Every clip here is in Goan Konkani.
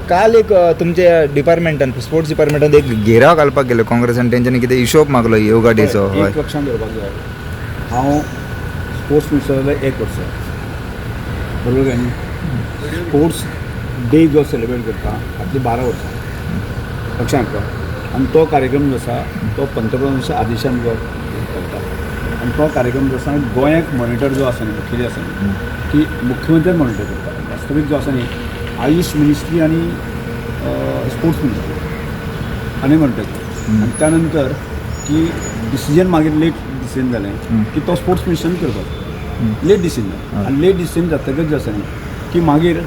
काल एक तुमच्या डिपार्टमेंटान, स्पोर्ट्स डिपार्टमेंटान एक घेराव घालपाक गेलो काँग्रेसान, तेंच्यांनी कितें हिशोब मागलो योगा डेचो. हय. एक लक्षांत दवरपाक जाय, हांव स्पोर्ट्स मिनिस्टर जाल्यार एक वर्स, बरोबर काय न्ही? स्पोर्ट्स डे जो सेलिब्रेट करता फाटलीं 12 वर्सां, लक्षांत हाडटा. आनी तो कार्यक्रम जो आसा तो पंतप्रधानाच्या आदेशान जो करता आनी तो कार्यक्रम जो आसा, गोंयाक मॉनिटर जो आसा न्ही, मुखेली आसा न्ही, की मुख्यमंत्र्यान मॉनिटर करता. वास्तवीक जो आसा न्ही, आयुश मिनिस्ट्री आनी स्पोर्ट्स मिनिस्ट्री आनी मॉनिटर करता. आनी त्या नंतर की डिसिजन मागीर लेट डिसिजन जालें की तो स्पोर्ट्स मिनिस्टरान करपाचो, लेट डिसिजन जालें. आनी लेट डिसिजन जातकच जें आसा न्ही की मागीर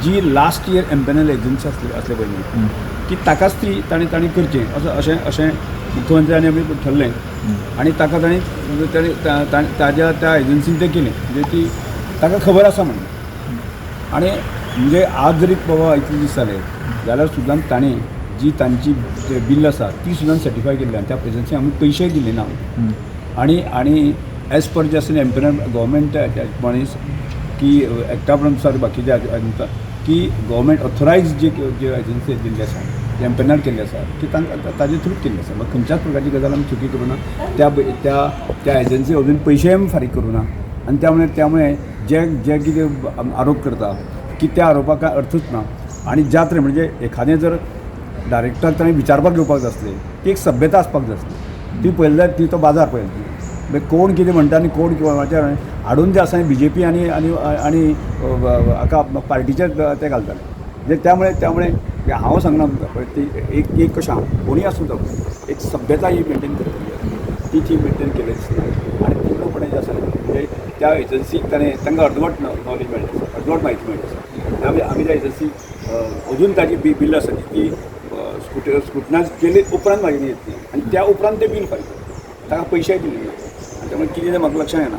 जी लास्ट इयर एम्पेनल एजन्सी आसली आसले पळय न्ही, की ताकाच ती ताणें ताणें करचें असो अशें अशें मुख्यमंत्र्यांनी आमी ठरलें. आनी ताका ताणें ताणें ताज्या त्या एजन्सीन तें केलें, म्हणजे ती ताका खबर आसा म्हणून. आनी म्हणजे आज जरी बाबा इतले दीस जाले जाल्यार सुद्दां ताणें जी तांची जे बिल आसा ती सुद्दां सर्टिफाय केल्ली आनी त्या एजन्सी आमी पयशेय दिले ना. आनी आनी एज पर जे आसा एम्पेनल गव्हर्मेंट मनीस की एक्टा प्रमाण बाकीच्या अनुसार की गव्हर्मेंट ऑथोरायज जे जे एजन्सी दिल्ली आसा, जे एम्पेनल केल्ले आसा की तांकां ताजे थ्रू केल्ले आसा. मागीर खंयच्याच प्रकारची गजाल आमी चुकी करूं ना. त्या त्या त्या एजन्सी अजून पयशेय आमी फारीक करूं ना. आनी त्यामुळे त्यामुळे जे जे कितें आरोप करता की त्या आरोपाक कांय अर्थूच ना. आनी ज्या तरेन म्हणजे एखादें जर डायरेक्टर ताणें विचारपाक घेवपाक जाय आसलें, ती एक सभ्यता आसपाक जाय आसली, ती पळयली जाल्यार ती तो बाजार पळयली, मागीर कोण कितें म्हणटा आनी कोण कितें हाडून जे आसा बीजेपी आनी आनी आनी हाका पार्टीचे ते घालताले. म्हणजे त्यामुळे त्यामुळे हांव सांगना तुमकां, पळय ती एक एक कशें आहा, कोणूय आसूं तो, एक सभ्यता ही मेंटेन करतली, ती ती मेंटेन केल्ली दिसना. आनी पूर्णपणे जें आसा म्हणजे त्या एजन्सीक ताणें तांकां अर्दवट नॉलेज मेळ्ळें आसा, अर्दवट म्हायती मेळ्ळी आसा. आमी आमी त्या एजन्सी अजून ताजी बिल आसा ती स्क्रुटनायज केले उपरांत मागीर येतली आनी त्या उपरांत तें बील फारीक करता, ताका पयशेय दिले ना. आनी त्यामुळे कितें तें म्हाका लक्षांत येना.